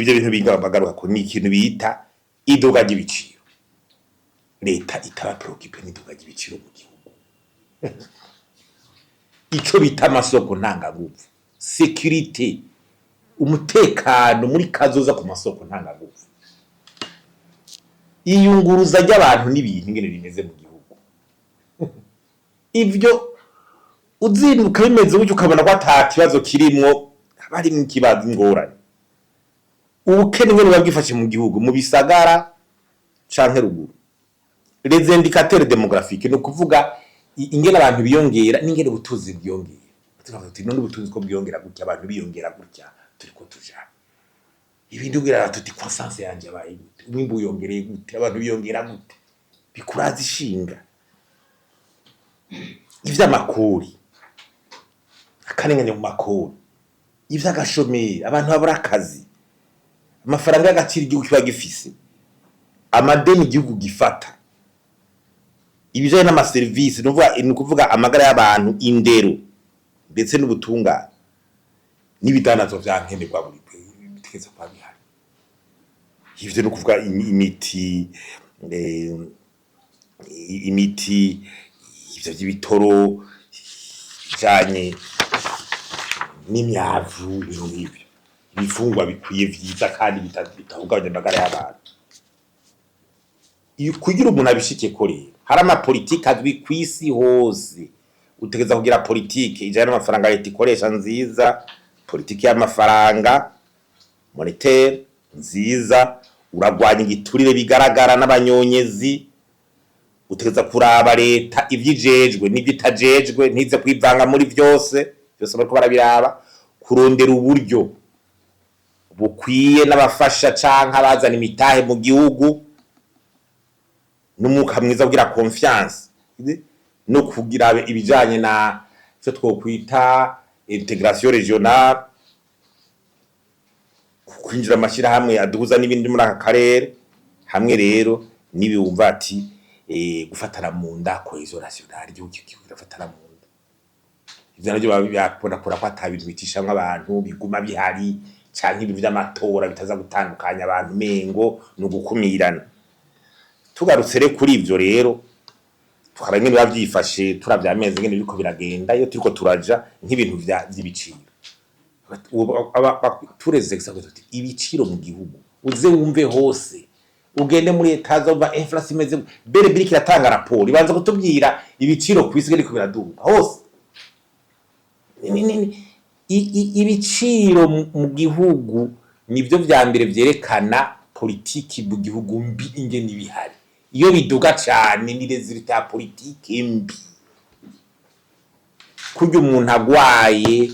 Ivyo bintu bagaruka ko ni ikintu bita iduga ry'ibiciro. Leta itaba préoccupée n'iduga ry'ibiciro mu gihugu, ico bita amasoko ntanganguvu, sécurité, umutekano muri kazoza ku masoko ntanganguvu, iyunguruza ry'abantu n'ibintu ingene rimeze mu gihugu. Ivyo uzinduka bimeze gutyo, ukabona ko ata kibazo kirimwo, haba harimwo ikibazo, ingorane. Ubukene ingene buba bwifashe mu gihugu, mu bisagara canke ruguru. Les indicateurs démographiques, ni ukuvuga ingene abantu biyongera n'ingene ubutunzi bwiyongera. Tukavuga tuti: "None ubutunzi ko bwiyongera gutya, abantu biyongera gutya, turiko tuja ibindi?" Ubwira tuti: "Croissance yanje yabaye gute? Umwimbu wiyongereye gute? Abantu biyongera gute?" Bikuraza ishinga ivy'amakori, akarengane mu makori, ivy'agashomeri, abantu babura akazi, amafaranga y'agaciro igihugu kiba gifise, amadeni igihugu gifata, ibijanye n'amaserivisi, ni ukuvuga amagara y'abantu, indero ndetse n'ubutungane, n'ibidandazwa vya nkenerwa buri bitegerezwa kuba bihari. Ivyo ni ukuvuga imiti, imiti, ivyo vy'ibitoro, bijanye n'imyavu, ibintu nk'ivyo, ibifungwa bikwiye vyiza kandi bitahungabanya amagara y'abantu. Kugira umuntu abishikeko rero, hari amapolitike azwi kw'isi hose. Utegereza kugira politike ijanye n'amafaranga leta ikoresha nziza, politike y'amafaranga monétaire nziza, uragwanya igiturire bigaragara n'abanyonyezi. Utegereza kuraba leta ivyo ijejwe n'ivyo itajejwe, ntize kwivanga muri vyose vyose, bariko barabiraba, kurondera uburyo bukwiye n'abafasha canke abazana imitahe mu gihugu, n'umwuka mwiza kugira confiance, no kugira ibijanye na icyo twokwita intégration régionale, kwinjira amashyirahamwe aduhuza n'ibindi muri aka karere hamwe. Rero n'ibiwumva ati gufatana mu nda, cohésion nationale, igihugu kirafatana mu nda. Ivyo navyo baba bakubona ko ata bintu bicishamwo abantu biguma bihari, canke ibintu vy'amatora bitaza gutandukanya abantu, mengo ni ugukumirana. Tugarutse rero kuri ivyo rero, tukaba ingene biba vyifashe, turavye amezi ingene biriko biragenda, iyo turiko turaja nk'ibintu vy'ibiciro. Tureze gusa tuti ibiciro mu gihugu, uze wumve hose, ugende muri etaje uva inflation imeze, BRB iriko iratanga raporo, ibanza kutubwira ibiciro kw'isi biriko biraduga hose. Ibiciro mu gihugu nivyo vya mbere vyerekana politiki mu gihugu mbi ingene ibihari. Iyo biduga cane ni résultat ya politiki mbi. Kurya umuntu agwaye,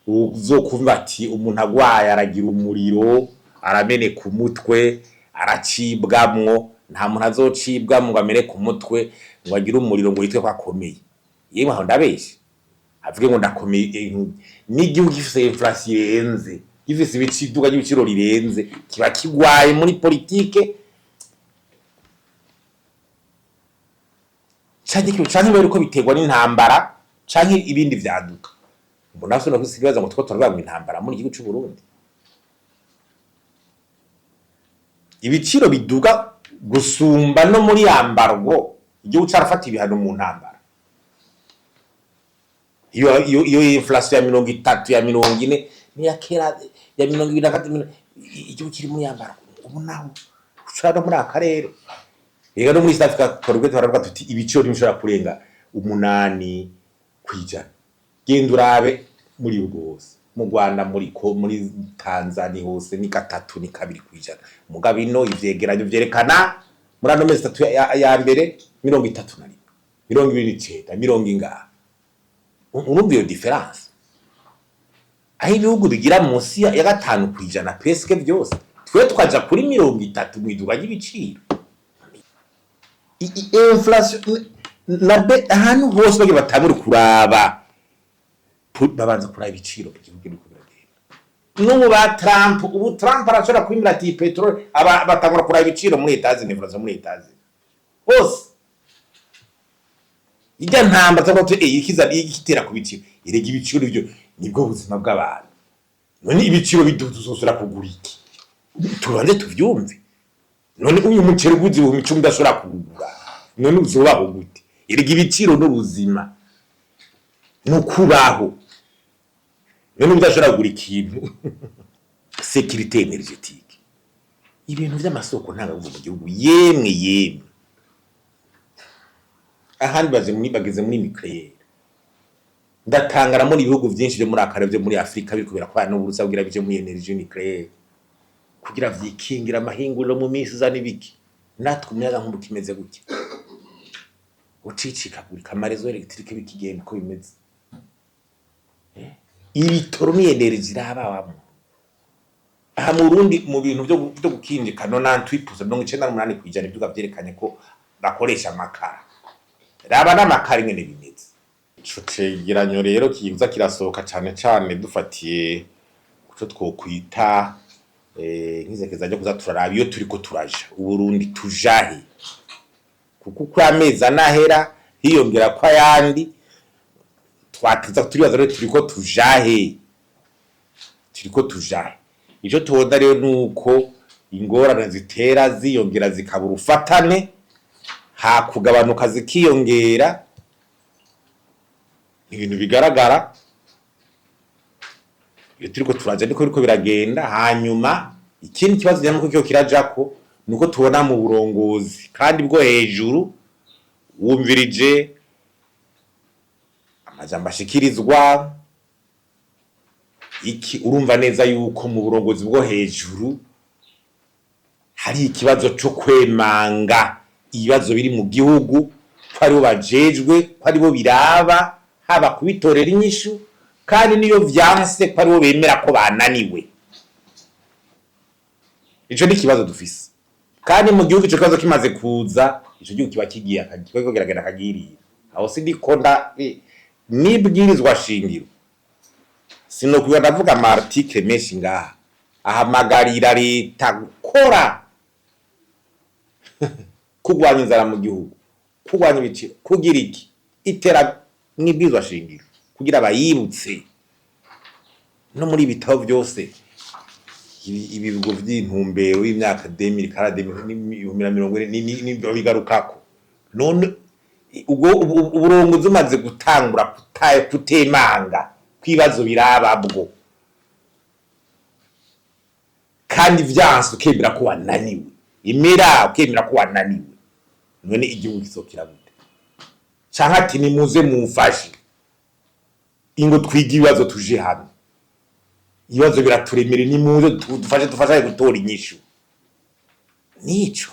uzokumva ati umuntu agwaye aragira umuriro, arameneka umutwe, aracibwamwo. Nta muntu azocibwamwo ngo ameneke umutwe, ngo agire umuriro, ngo yitwe ko akomeye. Yewe, aho ndabeshe avuge ngo ndakomeye? N'igihugu gifise inflation irenze, gifise ibiduga ry'ibiciro rirenze, kiba kigwaye muri politike, canke bariko biterwa n'intambara canke ibindi vyaduka. Mbona so no kusigaza ngo two turavuga ngo intambara muri igihugu c'u Burundi, ibiciro biduga gusumba no muri embargo, igihugu carafata ibihano mu ntambara. Iyo inflation ya 30, ya 40, niya kera ya 23, igihugu kiri muri embargo. Ubu naho ushobora no muri aka karere, ega no muri East Africa twebwe turavuga tuti ibiciro ntibishobora kurenga 8%. Genda urabe muri bihugu hose, mu Rwanda, muri ko muri Tanzania, hose ni 3, ni 2%. Mugabo ino ivyegeranyo vyerekana muri ano mezi 3 ya mbere 31, 29, mirongo ingahe. Urumva iyo différence, aho ibihugu bigira munsi ya 5% presque vyose, twe twaja kuri 30 mw'iduga ry'ibiciro. Inflation na be ahantu hose bagiye batangure kuraba, babanza kuraba ibiciro mu gihugu biriko biragenda. N'ubu ba Trump, ubu Trump arashobora kwimira ati petrol, aba batangura kuraba ibiciro muri Etats-Unis, inflation muri Etats-Unis hose. Ijya ntamba cyangwa tu ikiza igitera ku biciro, erega ibiciro byo nibwo buzima bw'abantu. None ibiciro biduze, uzosubira kugura iki? Tubanze tuvyumve. None uyu muceri uguze 10,000 udashobora kuwugura, none uzobaho gute? Erega ibiciro n'ubuzima nukubaho. None udashobora kugura ikintu, sécurité énergétique, ibintu vy'amasoko ntangaguvu mu gihugu, yemwe yemwe, ahandi baje muri bageze muri nucléaire. Ndatangara muri ibihugu vyinshi vyo muri akare vyo muri Afrika biriko birakora n'Uburusiya kugira bije muri énergie nucléaire, kugira vyikingira amahinguriro mu minsi iza n'ibiki. Natwe umuyaga nkuba kimeze gutya ucicikagurika, ama réseaux électriques bikigenda uko bimeze, ibitoro ni énergie irabawamwo. Aha mu Burundi, mu bintu vyo gukinjika, 98%, 98%, ivyuga vyerekanye ko bakoresha amakara. Raba n'amakara ingene bimeze. Ico cegeranyo rero kiza kirasohoka cane cane dufatiye kuco twokwita nk'izekeza ryo kuza turaraba iyo turiko turaja, Uburundi tujahe, kuko uko amezi anahera hiyongera ko ayandi twatuza turibaza rero turiko tujahe, turiko tujahe. Ico tubona rero nuko ingorane zitera ziyongera, zikabura urufatane, hakugabanuka zikiyongera, ibintu bigaragara iyo turiko turaja niko biriko biragenda. Hanyuma ikindi kibazo nyamukuru kiho kirajako nuko tubona mu burongozi kandi bwo hejuru, wumvirije amajambo ashikirizwa iki, urumva neza yuko mu burongozi bwo hejuru hari ikibazo co kwemanga ibibazo biri mu gihugu, ko aribo bajejwe, ko aribo biraba, haba kubitorera inyishu, kandi niyo vyanse ko aribo bemera ko bananiwe. Ico ni ikibazo dufise. Kandi mu gihugu ico kibazo kimaze kuza, ico gihugu kiba kigiye kiriko kiragenda akagirira. Aho sindiko nda nibwirizwa shingiro, sinokwiba ndavuga ama articles menshi ngaha ahamagarira leta gukora, kurwanya inzara mu gihugu, kurwanya ibiciro, kugira iki itera mwibwirizwa shingiro kugira bayibutse no muri ibitabo byose, ibigo vy'intumbero y'imyaka 2040, 2040 bigarukako. None ubwo uburongozi umaze gutangura kutemanga kw'ibibazo birababwo, kandi vyanse ukemera ko wananiwe, imera ukemera ko wananiwe, none igihugu kizokira gute? Canke ati nimuze mumfashe, ingo twige ibibazo, tuje hamwe, ibibazo biraturemere, nimuze dufashe, dufashanye gutora inyishu. Nico